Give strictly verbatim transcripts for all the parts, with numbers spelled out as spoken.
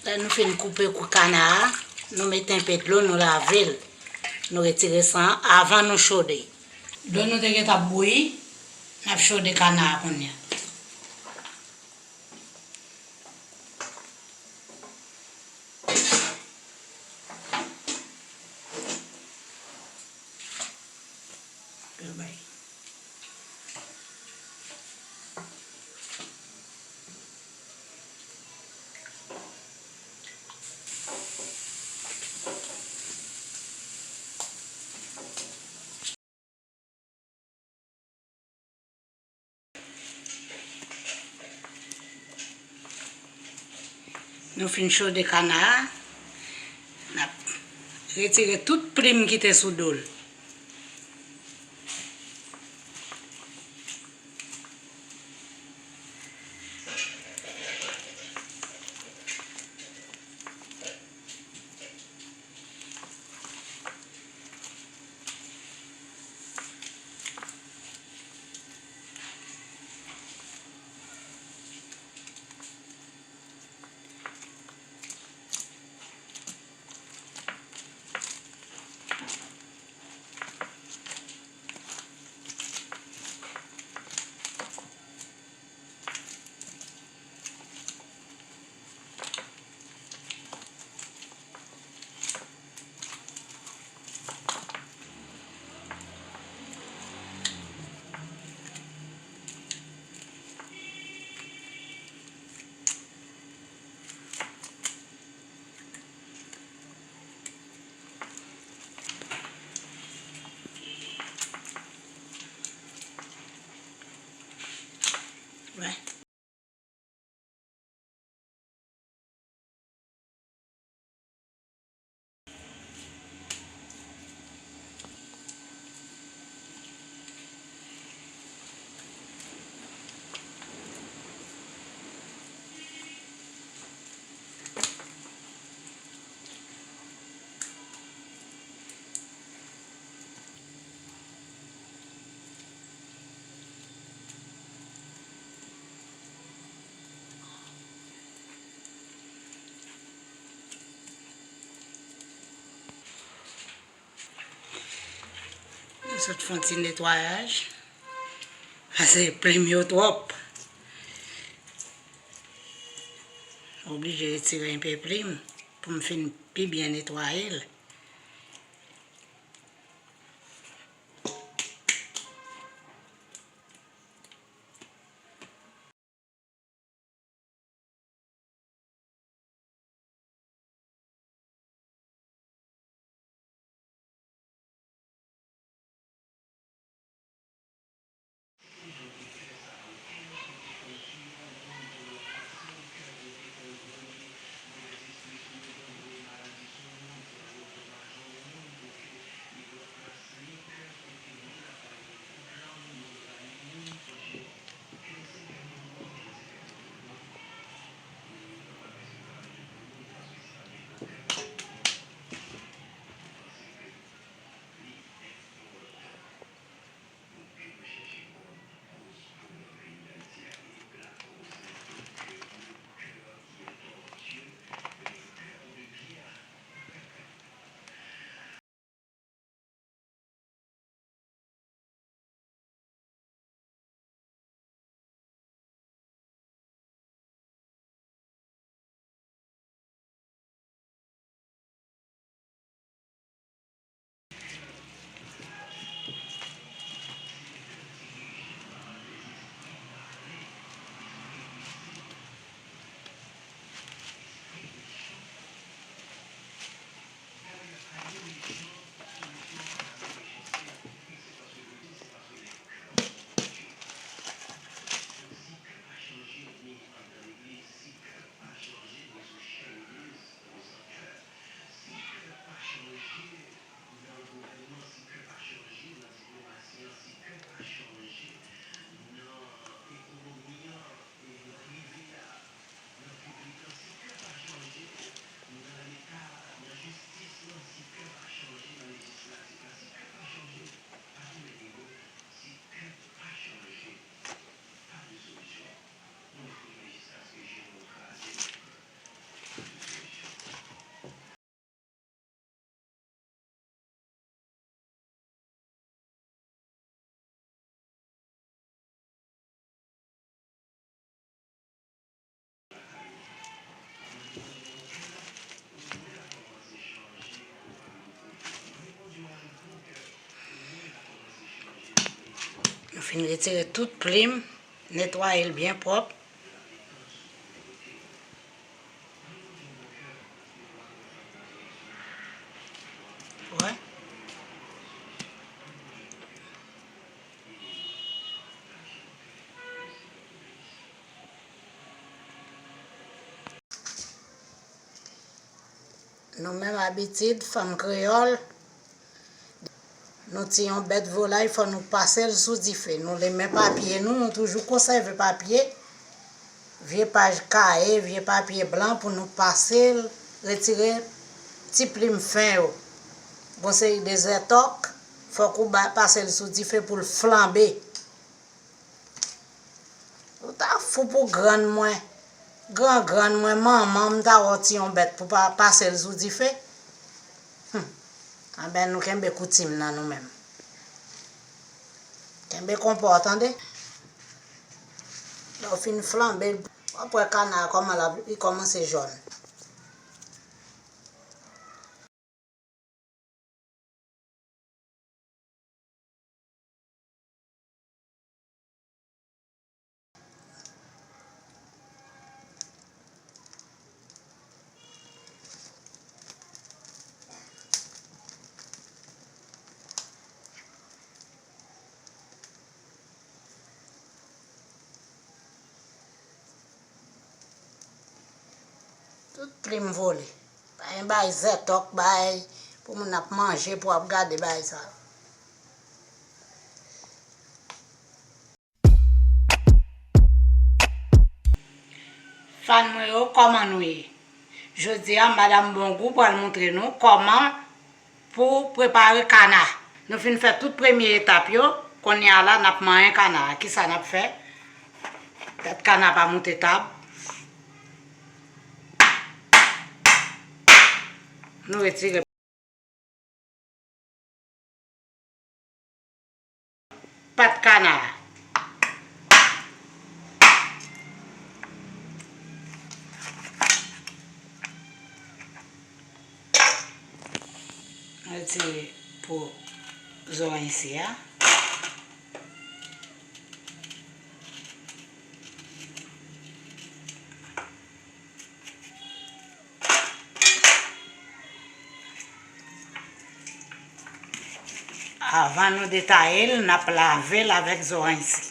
Lè nou fin koupe kou kana a, nou mete enpe dlo, nou lave l. Nou retire san an avan nou chode. Dlo nou te gentan ap bouyi, n ap chode kana a kounye a. Nou fin chode kana a, n ap retire tout plim ki te sou do l. Nou sot fè yon ti netwayaj. Pase plim yo twòp. Oblije retire enpe plim pou m fin pi byen netwaye l. Nou fin retire tout plim, netwaye l byen pwòp. Wè. Nou menm abitid, fanm kreyòl, nou tiye yon bèt volay, fò nou pase l sou dife. Nou limen papye nou, nou toujou konsève papye, vye paj kaye, vye papye blan pou nou pase l, retire ti plim fen yo. Gon seri de zètòk, fòk ou ba, pase l sou dife pou l flanbe. Ou ta fou pou grann mwen. Gran grann mwen, manman m, m ta wè w tiye yon bèt pou pa pase l sou dife. Hum. Anben, nou kenbe koutim nan nou menm. Kenbe konpò w, tande? Lè w fin flanbe l, w ap wè kana a kòman l ap, li kòmanse jòn. Tout plim vole. Pa gen bay zètòk, bay pou moun ap manje, pou ap gade bay sa yo. Fan mwen yo, kòman nou ye? Jodi a, Madanm Bongou pral montre nou kòman pou prepare kana. Nou fin fè tout premye etap yo, kounye a la, n ap manyen kana a. Kisa n ap fè? Tèt kana pa moute tab. Nou retire. Pat kana. Retire po zorèy isi a. Avan nou detaye l, n ap lave l avèk zorèy isi.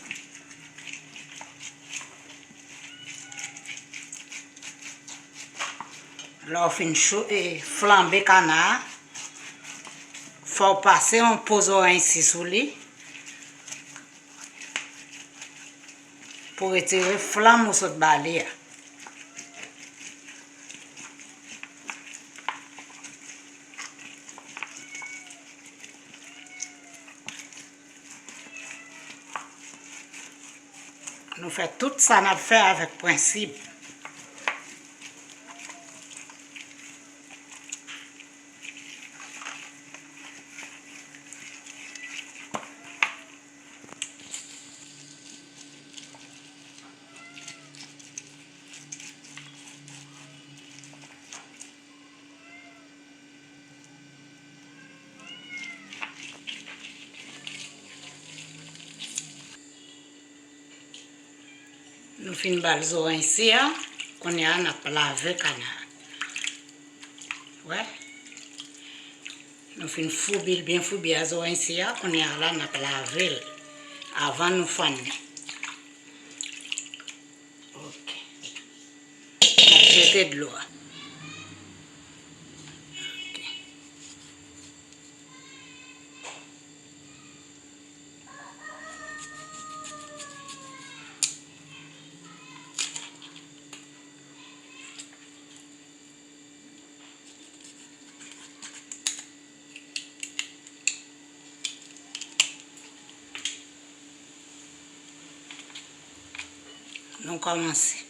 Lè w fin cho-, e, flanbe kana a, fò w pase yon po zorèy isi sou li. Pou retire flanm ou sot ba li a. Nou fè tout sa n ap fè avèk prensip. Nou fin ba l zorèy isi a, kounye a n ap lave kana a. Wè. Nou fin foubi l byen foubi a zorèy isi a, kounye a la n ap lave l avan nou fann li. Ok. N ap jete dlo a. Ok. Nou kòmanse.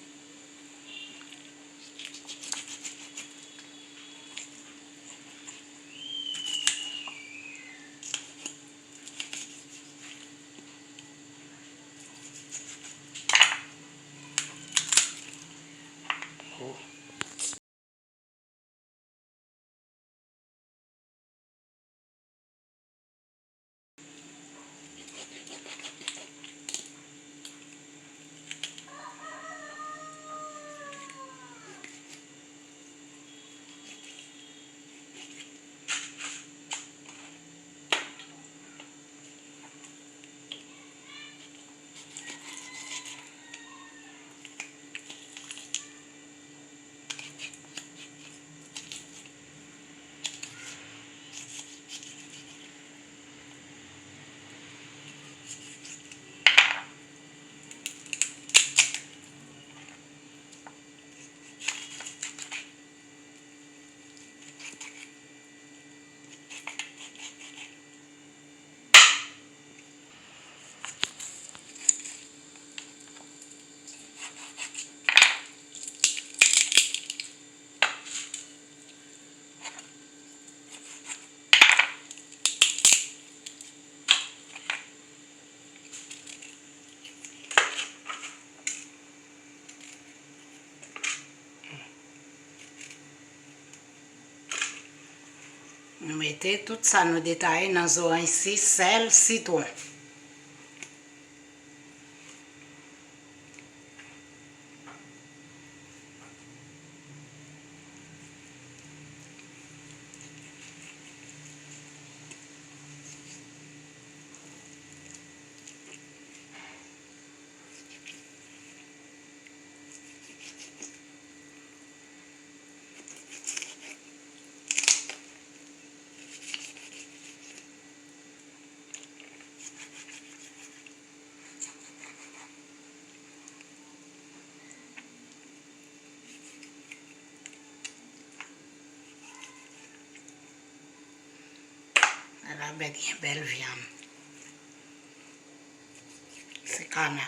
Nou mete tout sa nou detaye nan zoranj isi, sèl, sitwon. Ala bèt gen bèl vyann. Se kana.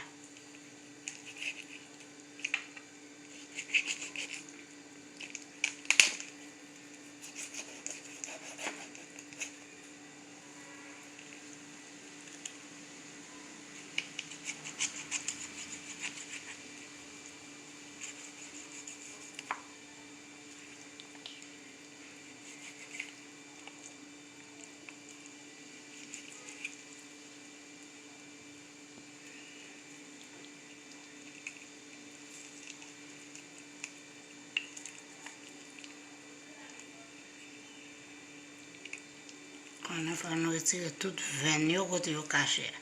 Konnen fò nou retire tout venn yo kote yo kache a.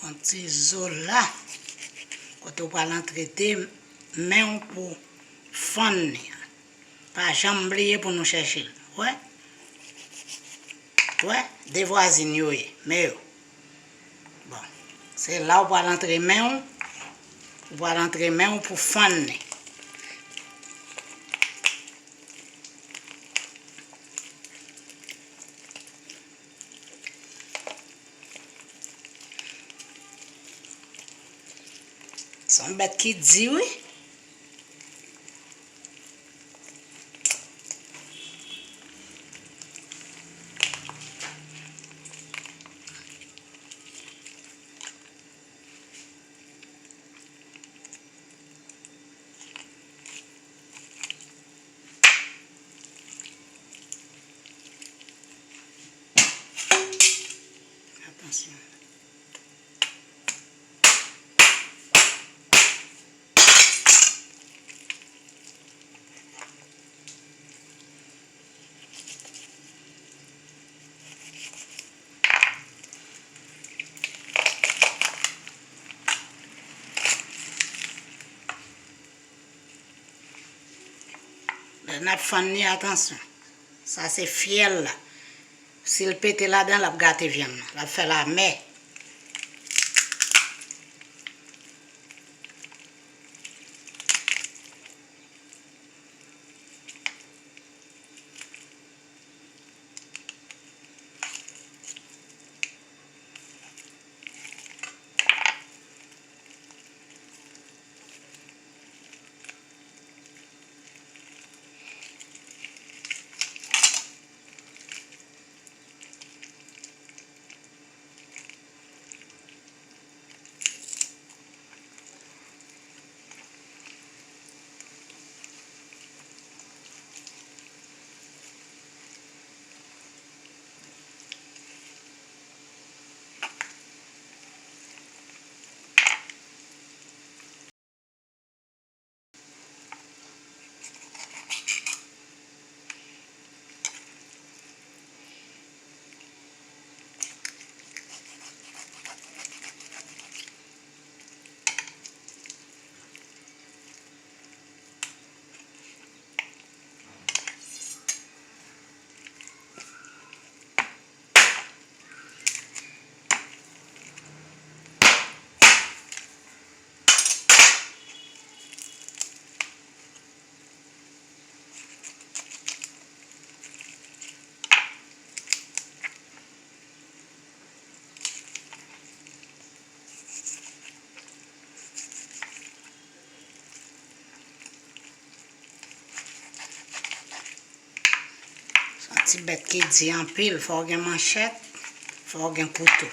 Yon ti zo la, kote w pral antre de men w pou fann li an. Pa janm bliye pou nou chèche l. Wè? Wè? De vwazin yo ye, men yo. Bon, se la w pral antre men w, ou pral antre men w pou fann li. Se yon bèt ki di, wi. Atansyon. Lè n ap fann li, atansyon. Sa se fyèl la. Si l pete ladan, l ap gate vyann nan. L ap fè l amè. Ti bèt ki di anpil, fò w gen manchèt, fò w gen kouto.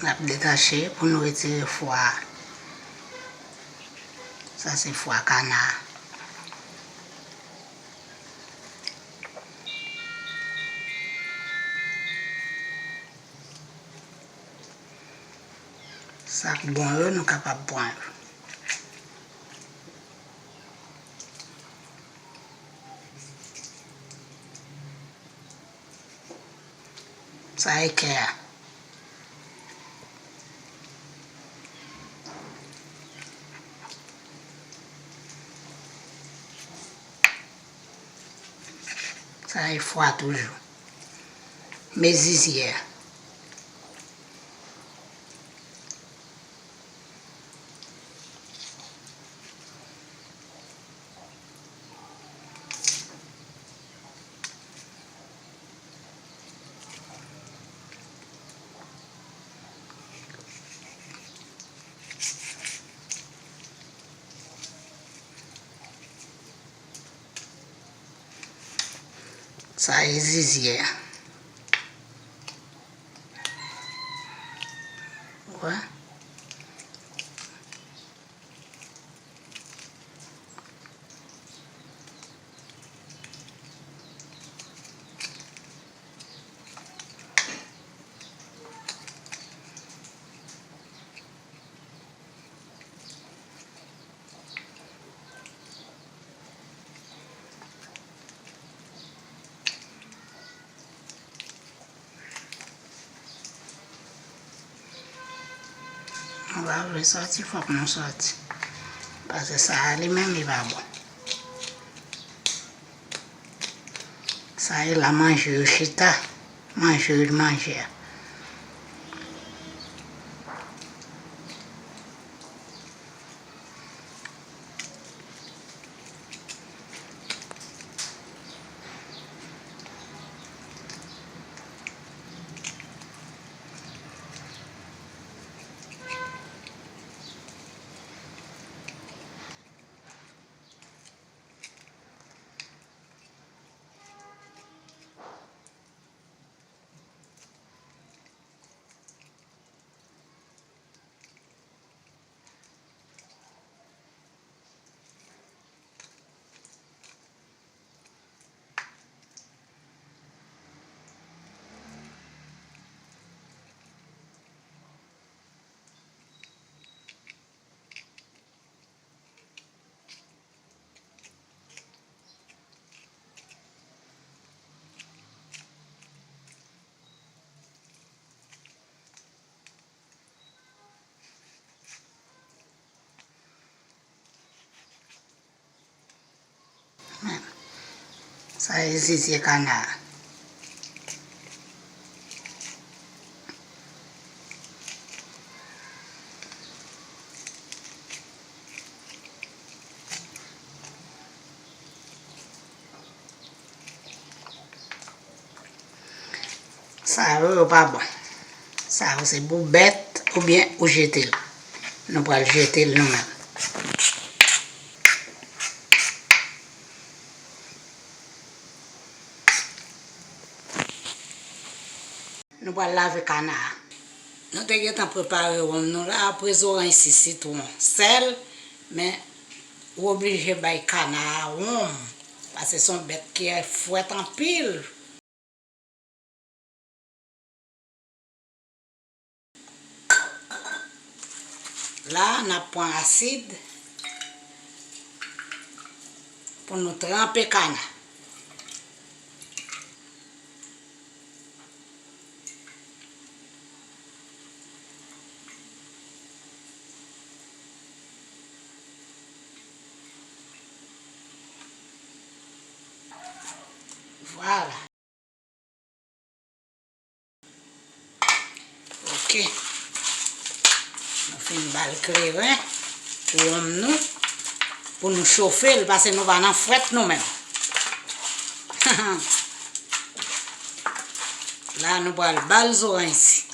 N ap detache pou nou retire fwa a. Sa se fwa kana a. Sa k bon yo, nou kapab pran yo. Sa e kè a. Sa e fwa toujou. Men zizyè a. Sa e zizyè a. Wè. Nou pa vle sòti, fòk nou sòti. Paske sa a li menm, li pa bon. Sa e la manje yo chita, manje yo manje a. Sa e zizye kana. Sa yo, yo pa bon. Sa yo se pou bèt oubyen ou jete l. Nou pral jete l nou menm. Nou pral lave kana a. Nou te gentan prepare wonm nou la, apre zoranj si sitwon, sèl, men ou oblije bay kana a wonm, paske se yon bèt ki fwèt anpil. La, n ap pran asid pou nou tranpe kana. Vwala. Ok. Nou fin ba l kleren pou wonm nou, pou nou chofe l, paske nou pa nan frèt nou menm. La, nou pral ba l zoranj si.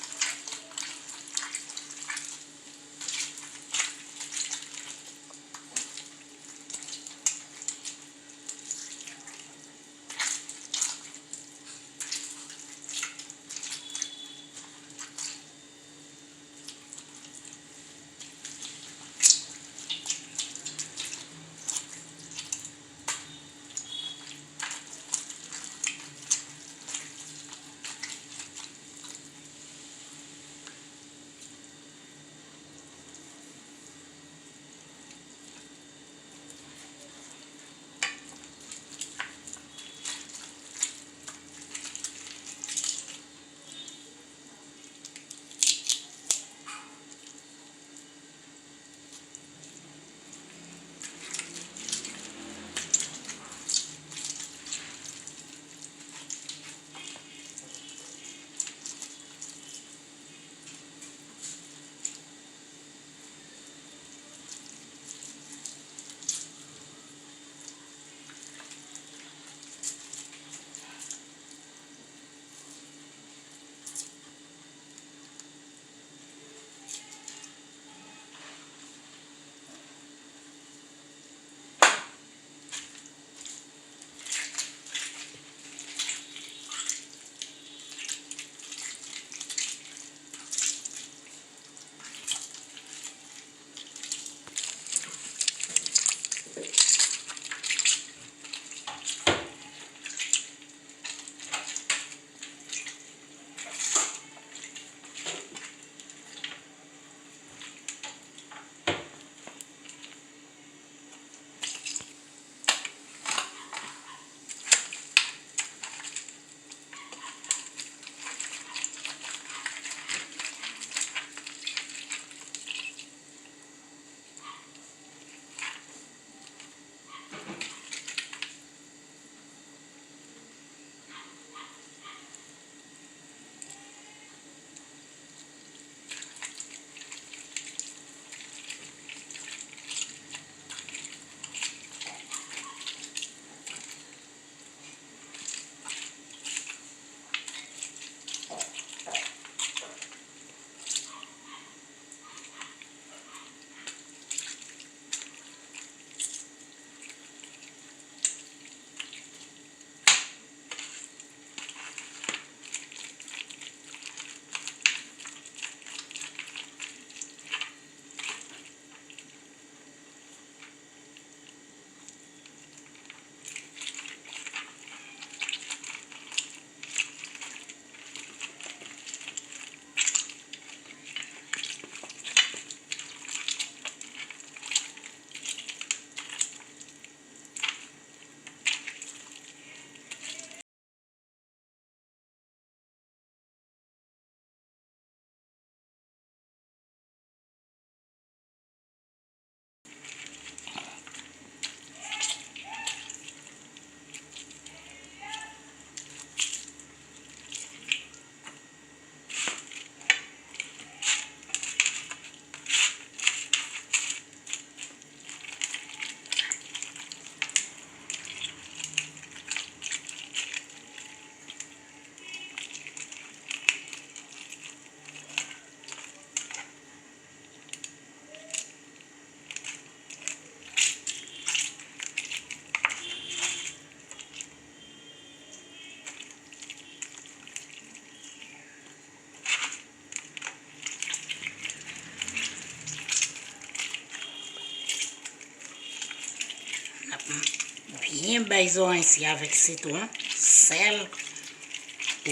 Fèy zoranj si avèk sitwon, sèl,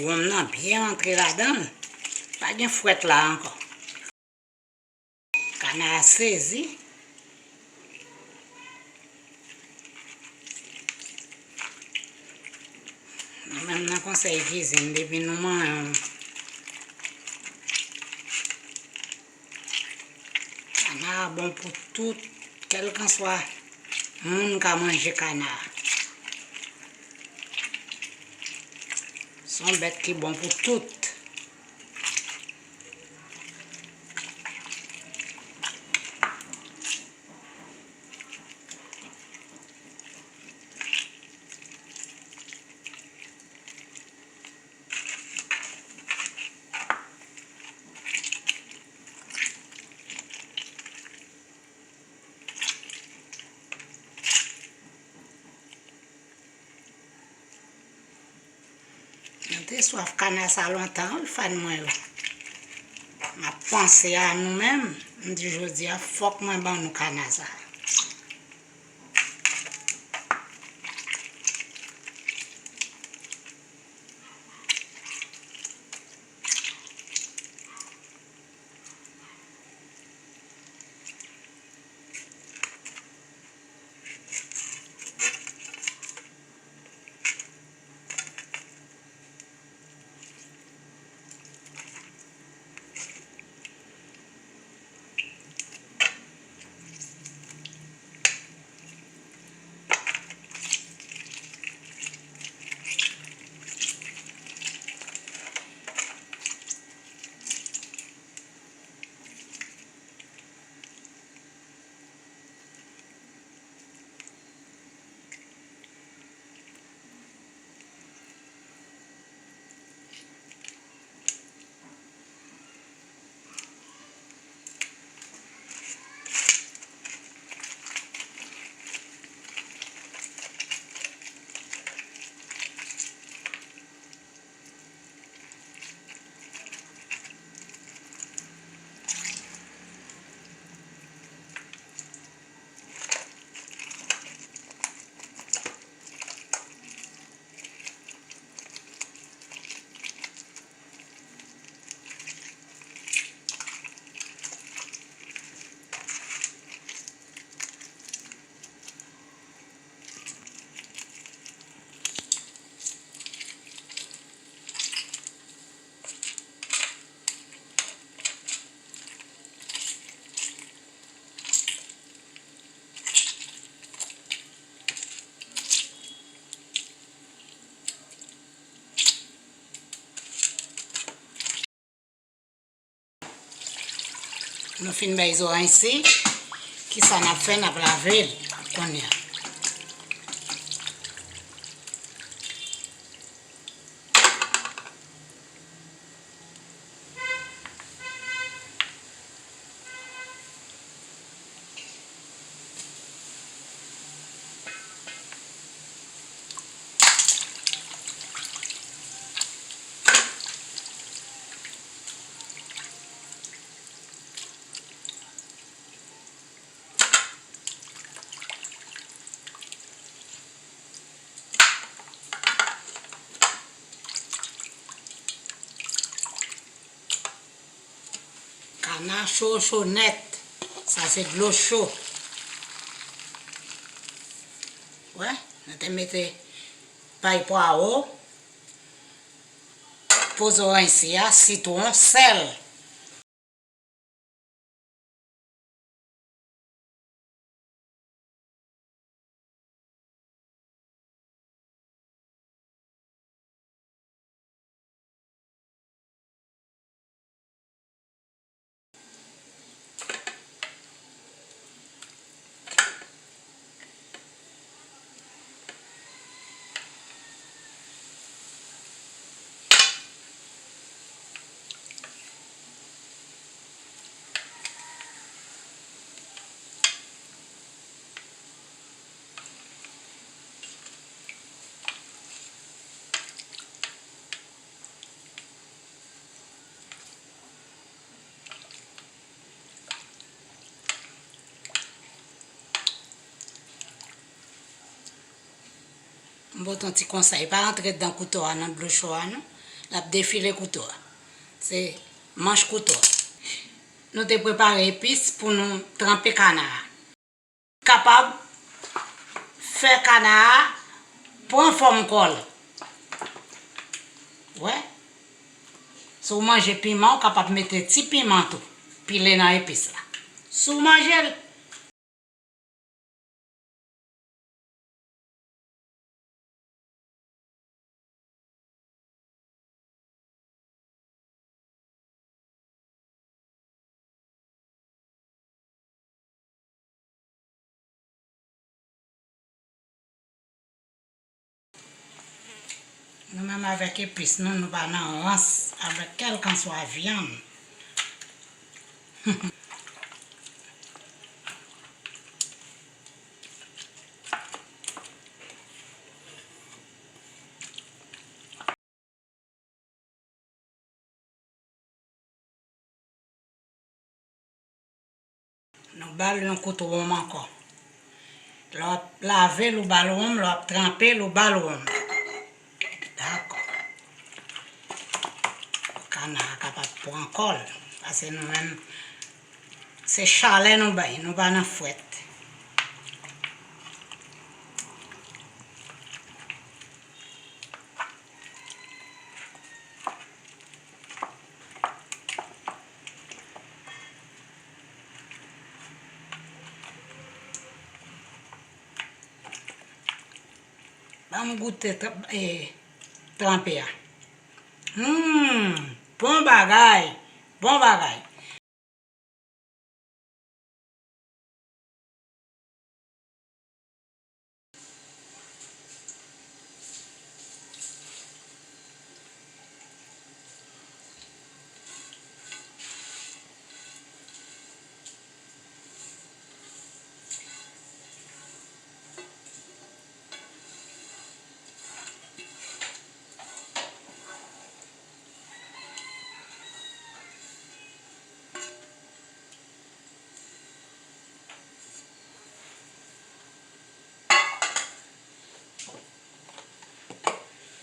wonm nan byen rantre ladan l. Pa gen fwèt la ankò. Kana a sezi. Nou menm nan konsèy kizin, depi nou manyen yon kana a bon pou tout, kèlkanswa moun ka manje kana a. Se yon bèt ki bon pou tout. Mwen te swaf kana sa lontan, wi, fan mwen yo. M ap panse a nou menm, m di jodi a, fòk mwen ban nou kana sa. Nou fin bay zoranj si. Kisa n ap fè? N ap lave l kounye a. Kana cho, cho nèt. Sa se dlo cho. Wè, nou te mete pay pwawo, po zoranj si a, sitwon, sèl. M pote yon ti konsèy, pa rantre dan kouto a nan dlo cho a non. L ap defile kouto a. Se manch kouto a. Nou te prepare epis pou nou tranpe kana a. Kapab fè kana a pran fòm kò l. Wè. Si w manje piman, ou kapab mete ti piman tou, pile nan epis la. Si w manje l. Nou menm avèk epis nou, nou pa nan rans avèk kèlkanswa vyann. Nou ba l yon kout wonm ankò. Lè w ap lave l, ou ba l wonm, lè w ap tranpe l, ou ba l wonm. Dakò. Pou kana a kapab pran kò l. Paske nou menm, se chalè nou bay, nou pa nan frèt. Ban m goute tr-, eh, tranpe a. Hmm, bon bagay, bon bagay.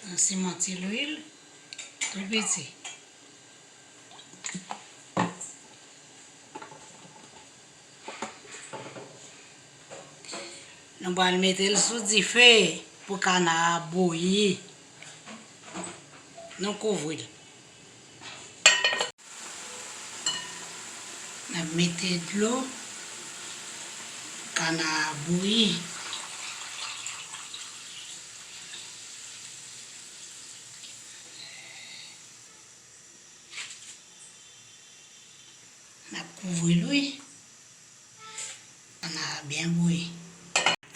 Yon siman ti lwil, tou piti. Nou pral mete l sou dife pou kana a bouyi. Nou kouvri l. N ap mete dlo, kana a bouyi. N ap kouvri l, wi. Kana a byen bouyi.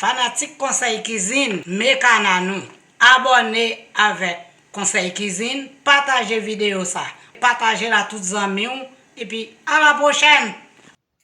Fanatik Konsèy Kizin, men kana nou. Abòne avèk Konsèy Kizin, pataje videyo sa. Pataje l a tout zanmi w, epi a la pwochèn!